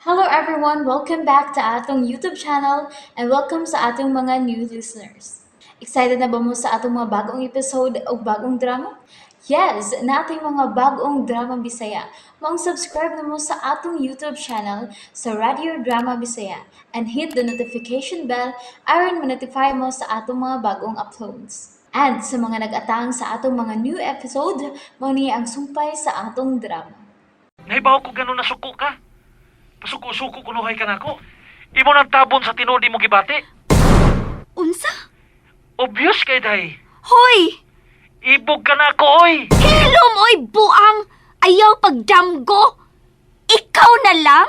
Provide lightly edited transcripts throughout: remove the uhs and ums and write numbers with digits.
Hello everyone! Welcome back to atong YouTube channel and welcome sa atong mga new listeners. Excited na ba mo sa atong mga bagong episode o bagong drama? Yes, naa tay mga bagong drama Bisaya. Maong subscribe na mo sa atong YouTube channel sa Radio Drama Bisaya and hit the notification bell aron ma-notify mo sa atong mga bagong uploads. And sa mga nag-atang sa atong mga new episode, mao ni ang sumpay sa atong drama. Nahibaw ko ganun na suko ka. Pasuko-suko kunuhay ka nako. Imo nang tabon sa tinuod mo gibati. Unsa? Obvious kay day. Hoy! Ibog ka nako, oy. Hilom, oy, buang! Ayaw pagdamgo! Ikaw na lang?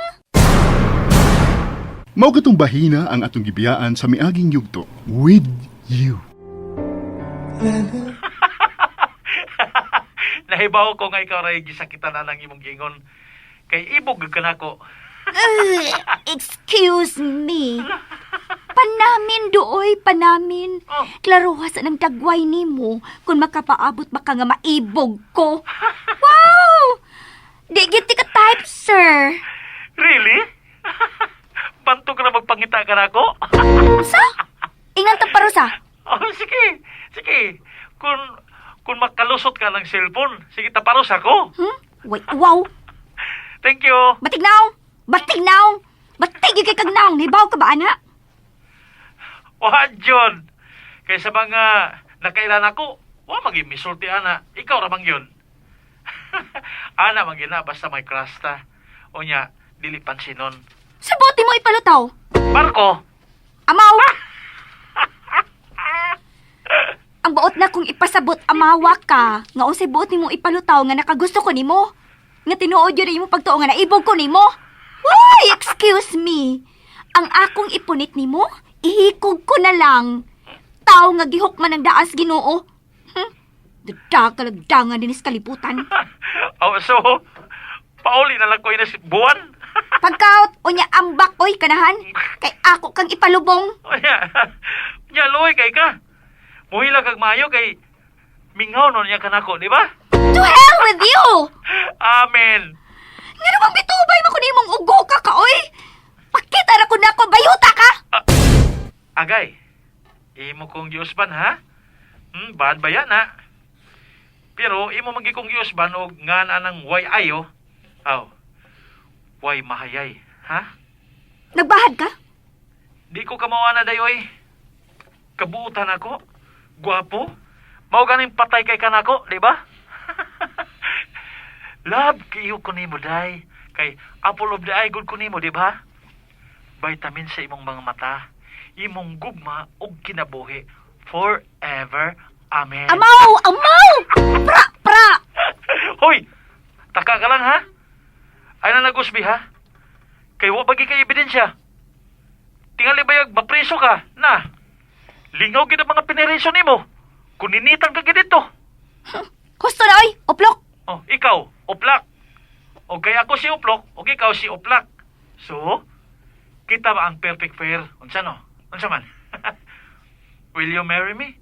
Mao katong bahina ang atong gibiyaan sa miaging yugto with you. Nahibaw ko nga ikaw ray gisakitan na ng imong gingon. Kay ibog ka nako. Ugh, excuse me. Panamin dooy, panamin. Oh. Klaruha sa nang dagway nimo kung makapaabot ba ka nga maibog ko. Wow! Di gyud ti ka type, sir. Really? Bantog na magpangita ka nako? Sa? Ingan ta parusa. Oh, sige. Sige. Kung makalusot ka ng cellphone, sige taparos ako. Wait, wow. Thank you. Batignaw! Batignaw! Batig gyud kay kag naong. Hibaw ka ba, ana? Wa John. Kay sa mga nakailan ako, wa magi misulti ana. Ikaw ra man yun. Ana man gyud na basta may krasta. Unya, dili pansinon. Sa bote mo ipalutaw. Marco, Amaw! Ang buot na kung ipasabot amawa ka, nga unsay buot nimo ipalutaw nga nakagusto ko nimo. Nga tinuod yun imo pagtuo nga naibog ko nimo. Uy, excuse me. Ang akong ipunit nimo, ihikog ko na lang. Tao nga gihok man ang daas Ginoo. Dadakalagdangan dinis kalibutan. Oh, so pauli na lang ko ina si buwan. Pagkaot, unya ambak oy kanahan. Kay ako kang ipalubong. Unya, unya luoy kay ka. Muhila kag maayo kay mingaw no niya kanako, di ba? To hell with you! Amen. Nga namang bitubay mo kung imong ugo ka ka, oy! Pakita ra ko na ako, bayuta ka! Agay, imo kong giusban ha? Bad ba yan ha? Pero imo magi kong giusban og nga na ng way ayo. Aw. Way mahayay, ha? Nagbahad ka? Di ko kamawa na dayoy. Kabuutan ako. Gwapo. Mao ganing patay kay kanako, di ba? Love kayo ko nimo day. Kay apple of the eye good ko nimo, di ba? Vitamin sa imong mga mata, imong gugma ug kinabuhi forever. Amen. Amaw! Amaw! Pra! Pra! Hoy! Taka ka lang ha? Ay na nagusbi ha? Kay wa bagi kay ebidensya. Tingali bayag mapriso ka na. Lingaw gid ang mga pineresyo nimo. Kuninitan ka gid dito. Gusto na, oy! Uplok! Oh, ikaw, uplak. O kay ako si uplok, o ikaw si uplak. So, kita ba ang perfect pair? Unsa no? Unsa man? Will you marry me?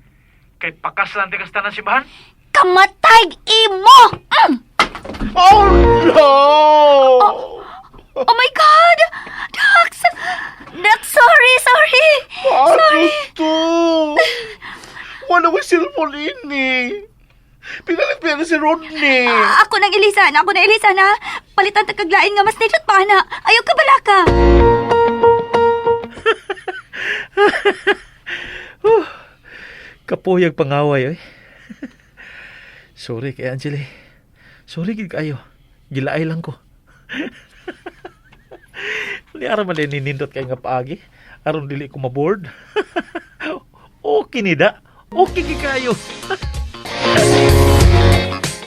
Kay pakas lang ti kasta ng simbahan? Kamatay imo! Oh no! Oh my God! Dax! Dax, sorry, sorry! Sorry! Marcos to! Wala ko cellphone ini. Pinalit pera si Rodney. Ah, ako nang ilisan, ako na ilisan, ha? Palitan ta kaglain nga mas nindot pa, na. Ayaw ka bala ka. Kapuyag pangaway, oy. Sorry kay Angeli. Sorry gid kayo. Gilaay lang ko. Ni ara man din ninindot kay nga paagi aron dili ko maboard. Okay ni da. Okay gid kayo.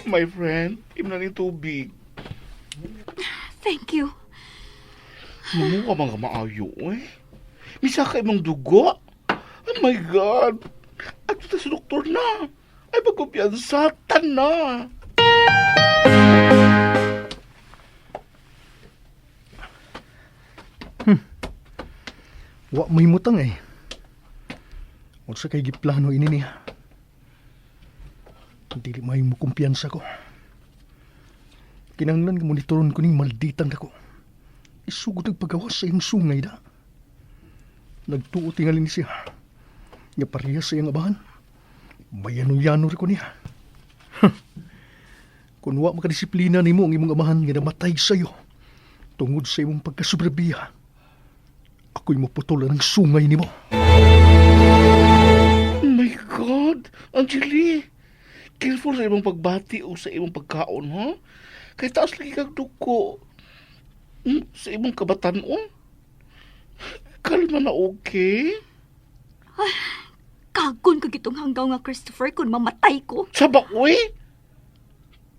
My friend, im na ning tubig. Thank you. Mamuha man ka maayo eh. Misa ka imong dugo. Oh my God. At ta sa doktor na. Ay pagkumpiyansa, na. Wa may mutang eh. Unsa kay giplano ini niya? Dili may mo kumpiyansa ko. Kinahanglan nga monitoron ko ning malditang dako. Isugod nagpagawas sa iyang sungay da. Nagtuo tingali ni siya. Nga pareha sa iyang abahan. Mayano-yano rin ko niya. Kung wa makadisiplina nimo ang imong amahan nga namatay sa'yo tungod sa imong pagkasubrabiya, ako'y maputol ng sungay nimo. Oh my God! Angeli! Careful sa imong pagbati o sa imong pagkaon, ha? Kay taas lagi kag duko. Sa imong kabatanon. Kalma na, okay? Kagon ka gitong hanggaw nga Christopher kung mamatay ko. Saba, uy!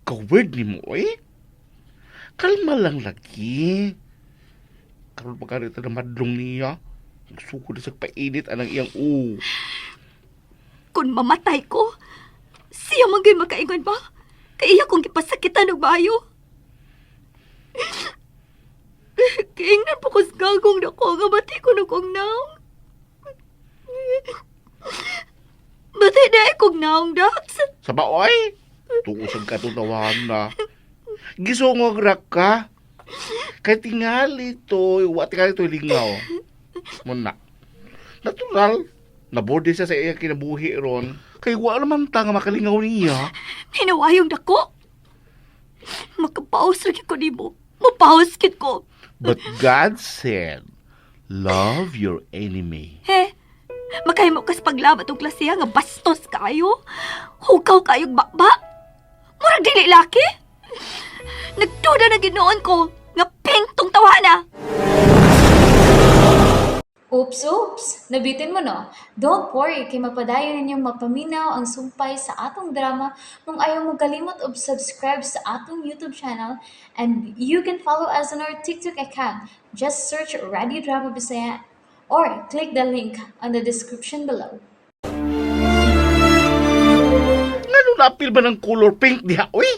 Kawid ni mo, uy! Kalma lang lagi. Karon pa karita na madlong niya. Sukod sa painit anang iyang u. Kung mamatay ko, siya man gyud makaingon ba? Kay iya kong gipasakitan og maayo. Kiingnan po ko sa gagong nako nga bati ko na kong naong. Bati na ay kong naong, Dax. Saba, oy! Tuusag ka itong tawahan na. Gisungog ra ka. Kay tingali to, wa tingali to lingaw. Muna. Natural, naborde siya sa iyang kinabuhi ron. Kay wa naman ta nga makalingaw niya. Hinawayong dako. Makapaos lagi ko nimo. Mapaos kit ko. But God said, love your enemy. He, makahimo kas paglabat og klasiya nga bastos kayo. Hukaw kayo bakba. Murag dili laki. Nagduda na ginoon ko nga pink tong tawana. Oops, oops! Nabitin mo no? Don't worry, kay mapadayon ninyong mapaminaw ang sumpay sa atong drama kung ayaw mo kalimot og subscribe sa atong YouTube channel, and you can follow us on our TikTok account. Just search Radio Drama Bisaya or click the link on the description below. Ngano napil ba ng color pink diha, oy?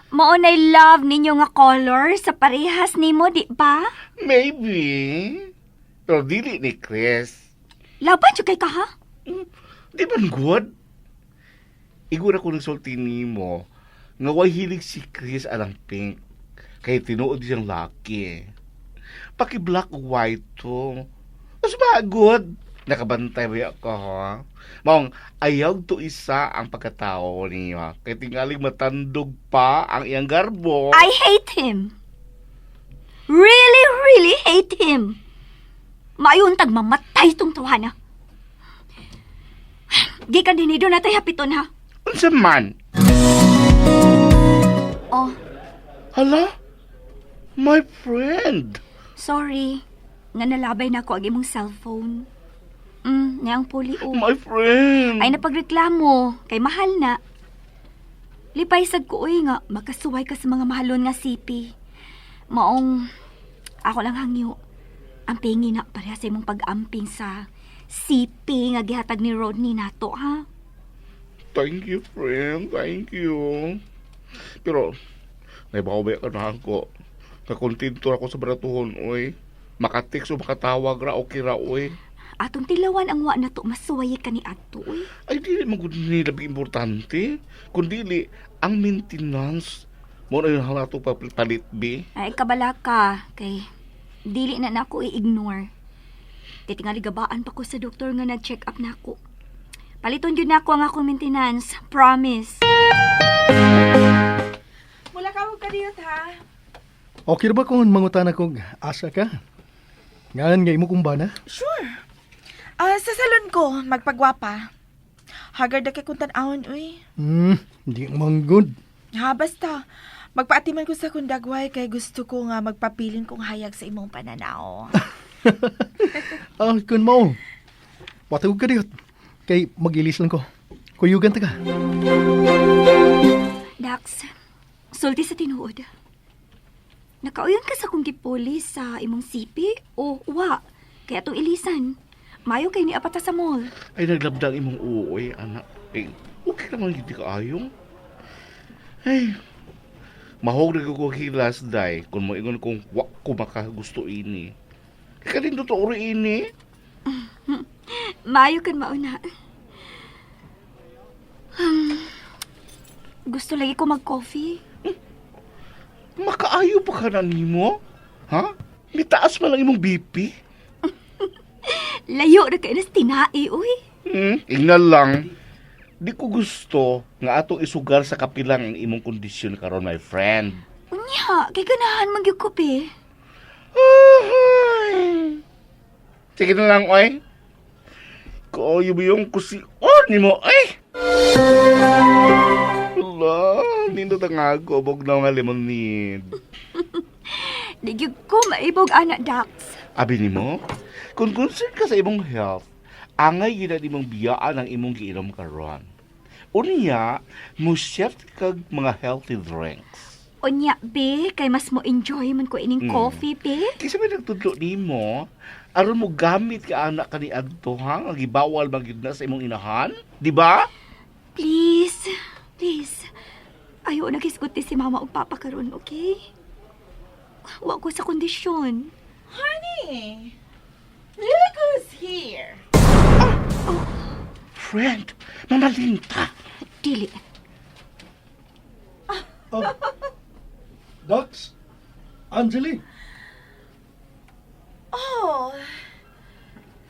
Mao nay love ninyo nga color sa parehas nimo, di ba? Maybe. Pero dili ni Chris. Laban jud kay ka ha? Di ba good? Igura ko nagsulti nimo nga way hilig si Chris alang pink. Kay tinuod siyang laki. Paki black o white to. Mas ba good? Nakabantay ba ka ha? Maong ayaw to isa ang pagkatao niya. Kay tingaling matandog pa ang iyang garbo. I hate him. Really, really hate him. Maayon tag mamatay tong tawana. Gikan din ni natay hapiton ha. Unsa man? Oh, Hala? My friend. sorry. Nga nalabay na ako ang imong cellphone. Niyang puli o. My friend. Ay napagreklamo, kay mahal na. Lipay sad ko uy nga makasuway ka sa mga mahalon nga sipi. Maong ako lang hangyo. Ang pingi na pareha sa imong pag-amping sa sipi nga gihatag ni Rodney nato ha. Thank you, friend. Thank you. Pero, naibaw ba ka na ako? Nakontento ako sa baratuhon, oy. Makatext o makatawag ra, okay ra, oy. Atong tilawan ang wa nato masuway ka ni adto uy. Ay, dili man gud ni labi importante. Kundi ang maintenance. Mo na yung halato pa palit, be. Ay kabala ka kay dili na nako i-ignore. Titingali gabaan pa ko sa doktor nga nag-check up nako. Paliton gyud nako ang akong maintenance, promise. Mula ka og kadiyot ha. Okay ra ba kung mangutan akong asa ka? Ngan nga imo kong bana? Sure. Ah, sa salon ko, magpagwapa. Haggard na kay kung tan-awon, uy. Di man good. Ha, basta. Magpaatiman ko sa kundagway kay gusto ko nga magpapilin kong hayag sa imong pananaw. Ah, kun mao. Patawag ka diyot. Kay mag-ilis lang ko. Kuyugan ta ka. Dax, sulti sa tinuod. Nakauyon ka sa kong gipuli sa imong sipi o wa? Kaya atong ilisan. Mayo kay ni apata sa mall. Ay, naglabdang imong uoy, anak. Ay, okay naman hindi ka ayong. Ay, mahog na ko hilas, day. Kung moingon kong wa ko makagusto ini. Kaya din totoo rin ini. Mayo kan mauna. Gusto lagi ko mag-coffee. Makaayo pa ka na nimo? Ha? Mitaas man lang imong BP. Layo ra kay nas tinai, uy. Ingnan lang. Di ko gusto nga atong isugar sa kapilang ang imong kondisyon karon, my friend. Unya, kay ganahan man gyud ko, be. Ahay. Sige na lang, oy. Kaayo ba yung kusion ni mo, ay? Ala, nindot ang ako, bog na nga lemonade. Di gyud ko maibog ana, Dax. Abi nimo, kung concerned ka sa imong health, angay gid na imong biyaan ang imong giinom karon. Unya, mo shift kag mga healthy drinks. Unya, be, kay mas mo enjoy man ko ining coffee, be. Kaysa may nagtudlo nimo, aron mo gamit ka anak ka ni adto ha, nga gibawal man gyud na sa imong inahan, di ba? Please, please. Ayaw na kisguti si mama og papa karon, okay? Wa ko sa kondisyon. Honey, look who's here. Friend, mamalinta. Dili. Oh. Dax, Angeli, Oh,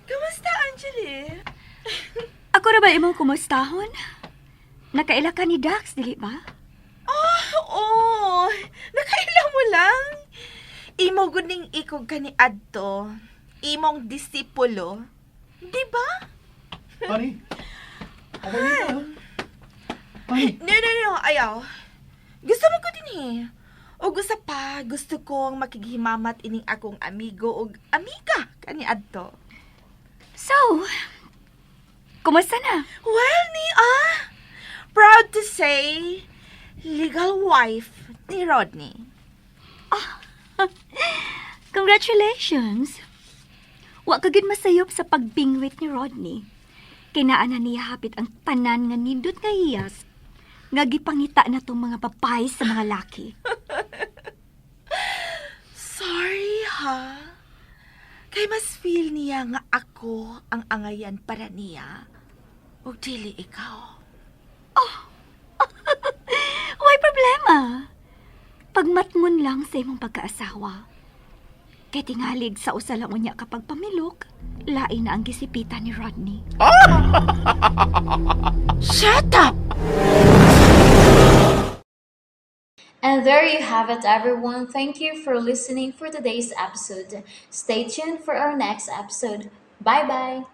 kamusta, Angeli? Ako ra ba imong kumustahon? Nakaila ka ni Dax, dili ba? Oh, oo. Nakaila mo lang. Imo guning ikog ka ni Adto. Imong disipulo. Di ba? Honey. Amalita, ha? Honey, No, no, no. Ayaw. Gusto mo ko din eh. O gusto pa, gusto kong makighimamat ining akong amigo og amiga kani Adto. So, kumusta na? Well, ni ah, proud to say, legal wife ni Rodney. Congratulations! Wa ka gid masayop sa pagbingwit ni Rodney. Kinaan na niya hapit ang tanan nga nindot nga hiyas nga gipangita na tong mga babae sa mga laki. Sorry, ha? Kay mas feel niya nga ako ang angayan para niya. O dili ikaw. Way problema. Pagmatngon lang sa imong pagkaasawa. Kay tingalig sa usa lang unya kapag pamilok, lain na ang gisipitan ni Rodney. Shut up! And there you have it, everyone. Thank you for listening for today's episode. Stay tuned for our next episode. Bye bye.